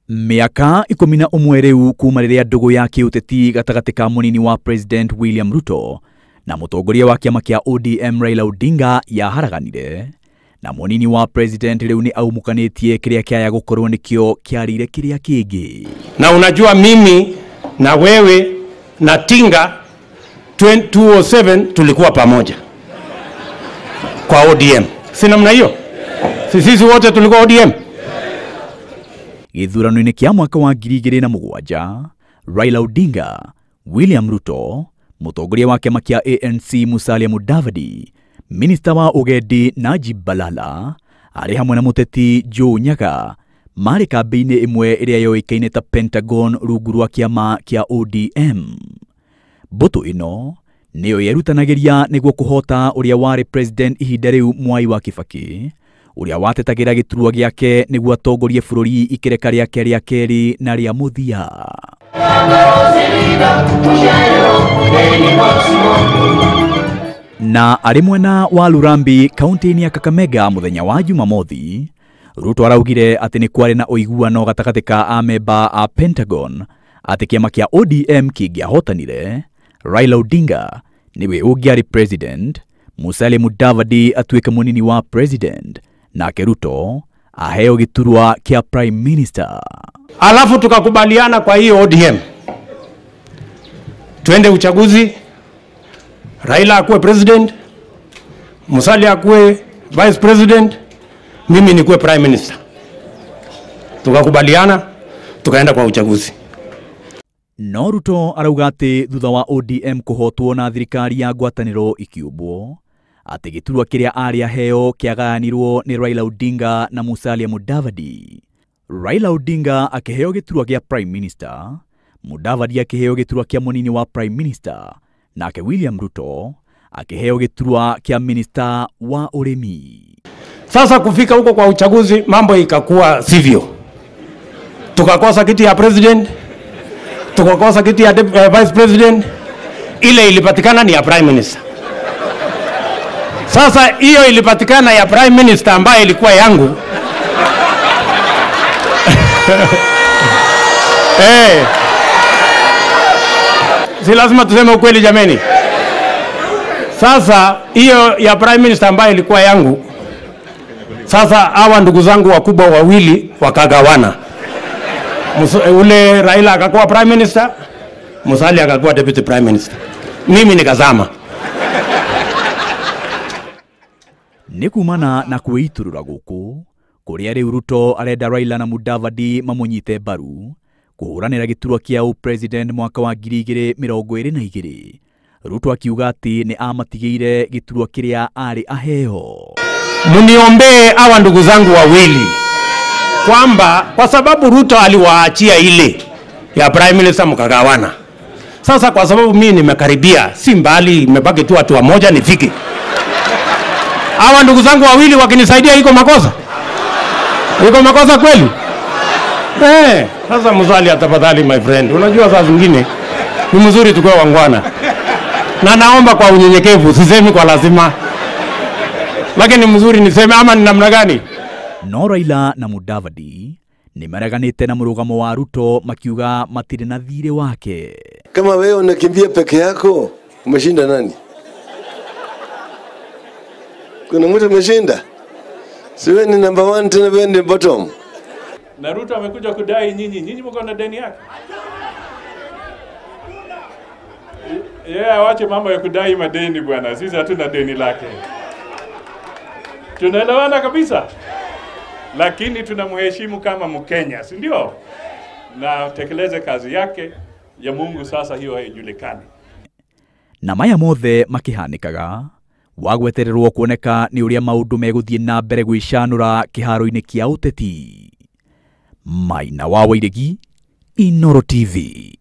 Mĩaka 11 rĩu kuma rĩrĩa ndũgũ ya kĩũteti gatagatĩ ka mũnini wa President William Ruto na mũtongoria wa kĩama kĩa ODM Raila Odinga yaharaganire, na mũnini wa President rĩu nĩ aumukanĩtie kĩrĩa kĩaya gũkorwo nĩkĩo kĩarĩire kĩrĩa kĩngĩ. Na unajua mimi na wewe na Tinga 2007 tulikuwa pamoja kwa ODM. Si namna hiyo? Sisi wote tulikuwa ODM. Gĩthurano-inĩ kĩa mwaka wa 2007, Raila Odinga, William Ruto, mũtongoria wa kĩama kĩa ANC Musalia Mudavadi, minista wa ũgendi Najib Balala, arĩ hamwe na mũteti Joe Nyaga, marĩ kambĩ-inĩ ĩmwe ĩrĩa yoĩkaine ta Pentagon rungu rwa kĩama kĩa ODM. Mbũtũ ĩno nĩyo yerutanagĩria nĩguo kũhota ũrĩa warĩ president ihinda rĩu Mwai wa Kibaki, ũrĩa watetagĩra gĩturwa gĩake nĩguo atongorie bũrũri ikereka rĩake rĩa kerĩ na rĩa mũthia. Na arĩ mwena wa Lurambi kaunti-inĩ ya Kakamega mũthenya wa Jumamothi, Ruto araugire atĩ nĩ kwarĩ na ũiguano gatagatĩ ka amemba a Pentagon atĩ kĩama kĩa ODM kĩngĩahotanire, Raila Odinga nĩwe ũngĩarĩ president, Musalia Mudavadi atuĩke mũnini wa president, nake Ruto aheo gĩturwa kĩa prime minister. Alafu tukakubaliana kwa hiyo ODM tuende uchaguzi, Raila akuwe president, Musalia akuwe vice president, mimi nikuwe prime minister. Tukakubaliana, tukaenda kwa uchaguzi. No Ruto arauga atĩ thutha wa ODM kũhotwo na thirikari ya ngwatanĩro ikiũmbwo, atĩ gĩturwa kĩrĩa arĩ aheo kĩagayanirwo nĩ Raila Odinga na Musalia Mudavadi. Raila Odinga akĩheo gĩturwa gĩa prime minister, Mudavadi akĩheo gĩturwa kĩa mũnini wa prime minister, nake William Ruto akĩheo gĩturwa kĩa minister wa ũrĩmi. Sasa kufika huko kwa uchaguzi mambo ikakuwa sivyo. Tukakosa kiti ya president, tukakosa kiti ya vice president, ile ilipatikana ni ya prime minister. Sasa hiyo ilipatikana ya prime minister ambaye ilikuwa yangu. Hey. Si lazima tuseme ukweli jameni. Sasa hiyo ya prime minister ambaye ilikuwa yangu, sasa hawa ndugu zangu wakubwa wawili wakagawana. Ule Raila akakuwa prime minister, Musalia akakuwa deputy prime minister. Mimi nikazama. Nĩ kumana na kwĩitũrũra gũkũ kũrĩa rĩu Ruto arenda Raila na Mudavadi mamũnyite mbaru kũhũranĩra gĩturwa kĩa president mwaka wa 2022. Ruto akiuga atĩ nĩ amatigĩire gĩturwa kĩrĩa arĩ aheo. Mniombee hawa ndugu zangu wawili kwamba kwa sababu Ruto aliwaachia ile ya prime minister mkagawana. Sasa kwa sababu mimi nimekaribia, si mbali, nimebaki tu hatua moja nifike. Hawa ndugu zangu wawili wakinisaidia iko makosa? Iko makosa kweli? Sasa Musalia tafadhali my friend, unajua saa zingine ni mzuri tukue wangwana. Na naomba kwa unyenyekevu, sisemi kwa lazima. Lakini mzuri niseme ama ni namna gani? No Raila na Mudavadi ni mareganĩte na mũrũgamo wa Ruto makiuga matirĩ na thirĩ wake. Kama wewe unakimbia peke yako, umeshinda nani? Kuna mtu umeshinda? Si wewe ni number 1 tena wewe ni bottom. Na Ruto amekuja kudai nyinyi, nyinyi mko na deni yake. Yeah, waache mambo ya kudai madeni bwana, sisi hatuna deni lake. Tunaelewana kabisa. Lakini tunamheshimu kama Mkenya, si ndio? Na tekeleze kazi yake ya Mungu, sasa hiyo haijulikani. Na maya mothe makihanikaga wagwetererwo kuoneka ni uria maundu megũthiĩ na mbere gwĩcanũra kĩharo-inĩ kĩa ũteti. Maina wa Wairegi, Inooro TV.